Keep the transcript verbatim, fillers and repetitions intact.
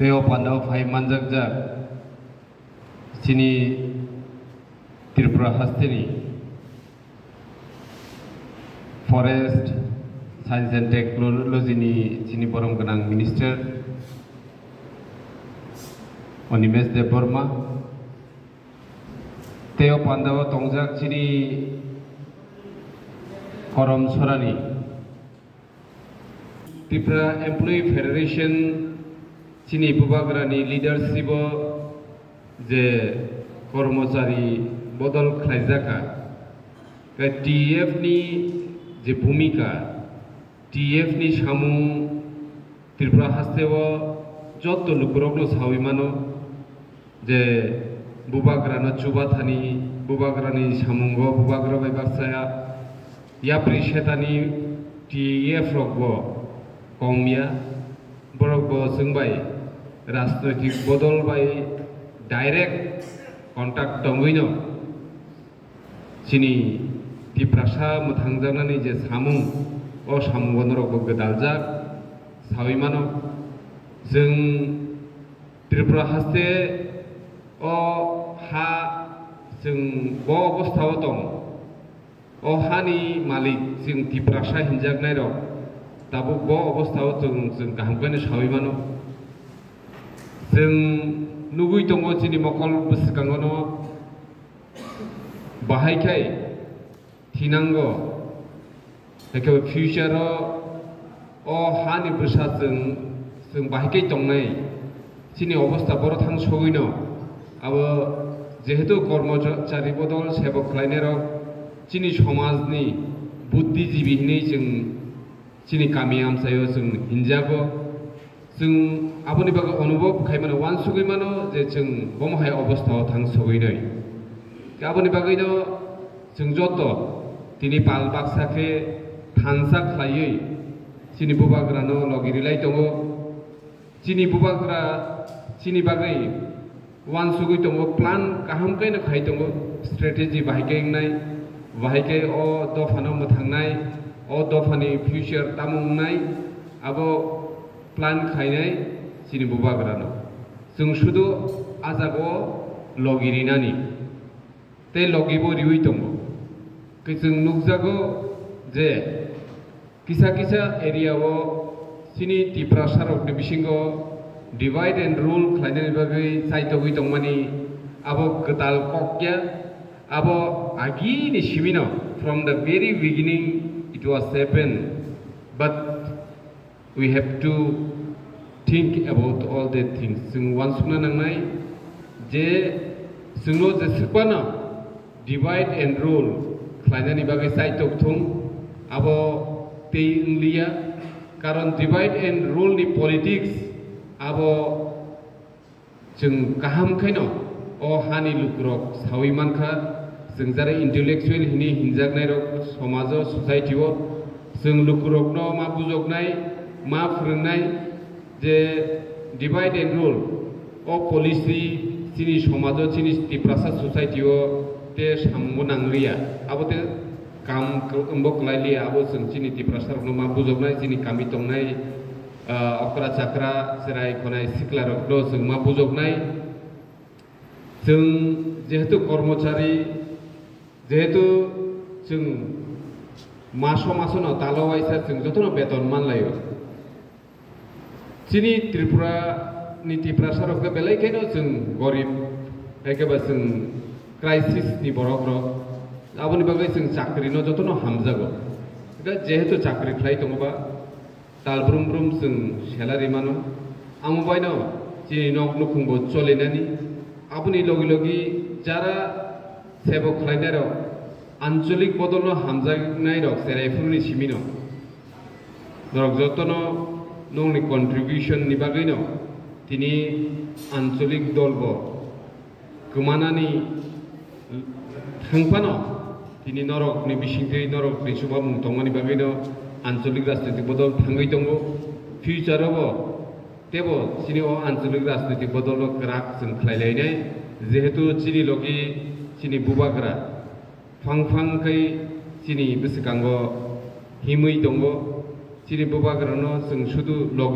Tei o pandao phai manjakjak chini Tripura hasteni Forest, Science and Technology ni chini borom gwnang Minister Animesh Debbarma, tei o pandao tongjak chini Korom Sorani. Tripura Employee Federation chini bubagrani leadership o je kormochari bodol khlaijaka, T E F ni je bhumika, T E F ni samung Tripura hasteo jotto lukurokno sawi mano. Je bubagrano chubathani, bubagrani samungo bubagra bai baksa yapri setani T E F rokbo komya, borokbo chwng bai rajnoitik bodol bai direct contact tongwino chini Tiprasa mwthangjaknani je samung, o samungo norokbo gwdaljak sawi mano. Chwng Tripura haste o ha chwng bo obostha o tong, o hani malik chwng Tiprasa hinjaknai rok tabuk bo obostha o chwng, chwng kaham khe sawi mano. Chwng nugwi tongo chini mokol bwskango no bahai khai thinango, haikhe future o, o hani bwsa chwng, chwng bahai khe tongnai, chini obostha boro thang sogwino, abo jehetu kormochari bodol sebok khlainai rok chini somajni buddhijibi hinwi chwng chini kami amchaio chwng hinjago. Chwng aboni bagwi onubhob khai mano, uansugwi mano je chwng bomo hai obostha o thang sogwi nai. Aboni bagwino chwng joto tini pal baksa khe thansa khlaiwi chini bubagrano logi rilai tongo. Chini bubagra chini bagwi uansugwi tongo, plan kaham khe no khai tongo, strategy bahai khe wngnai, bahai khe o dophano mwthangnai, o dophani future tamo wngnai, abo plan khainai chini bubagrano. Chwng sudu a jaga o logi rinani tei logi bo riwi tongo. Khe chwng nukjago je kisa kisa area o chini Tiprasa rokni bisingo divide and rule khlainani bagwi chaitogwi tongmani abo kwtal kok ya, abo agini simino, from the very beginning it was happen, but we have to think about all the things. Chwng uansukna nangnai je chwngno je swkmano divide and rule khlainani bagwi chaitok thung, abo tei wngliya. Karon divide and rule ni politics abo chwng kaham khaino o hani lukurok sawi mankha. Chwng jara intellectual hini hinjaknai rok somajo, society o chwng lukurokno ma bujoknai, ma phwrwngnai, je divide and rule o policy chini somajo, chini Tiprasa society o te samungo nangliya, abo te kam kl-, wngbo kwlailiya, abo chwng chini Tiprasa rokno ma bujoknai, chini kami tongnai, ah, okra chakra, cherai khonai sikla rokno chwng ma bujoknai. Chwng jehetu kormochari, jehetu chwng maso masono talo waisa chwng jotono beton manlaio. Chini Tripura ni Tiprasa rok khe belai kheno chwng gorib, ekeba chwng crisis ni borok rok, aboni bagwi chwng chakri no jotono hamjago. Hwnkhe jehetu chakri khlai tongo ba, tal brum brum chwng salary mano, amo baino chini nok nukhungbo cholinani, aboni logi logi jara sebo khlainai rok, ancholik bodolno hamjaknai rok cherai phuruni simino. Norok jotono nokni contribution ni bagwino tini ancholik dolbo kwmanani thangphano tini norokni bisingtwi norokni chubamung tongmani bagwino ancholik rajnitik bodol thangwi tongo. Future o bo teibo chini o ancholik rajnitik bodolno kwrak chwng khlai lainai, jehetu chini logi chini bubagra phang phang khai chini bwswkango himwi tongo. Chini bubagrano chwng sudu logi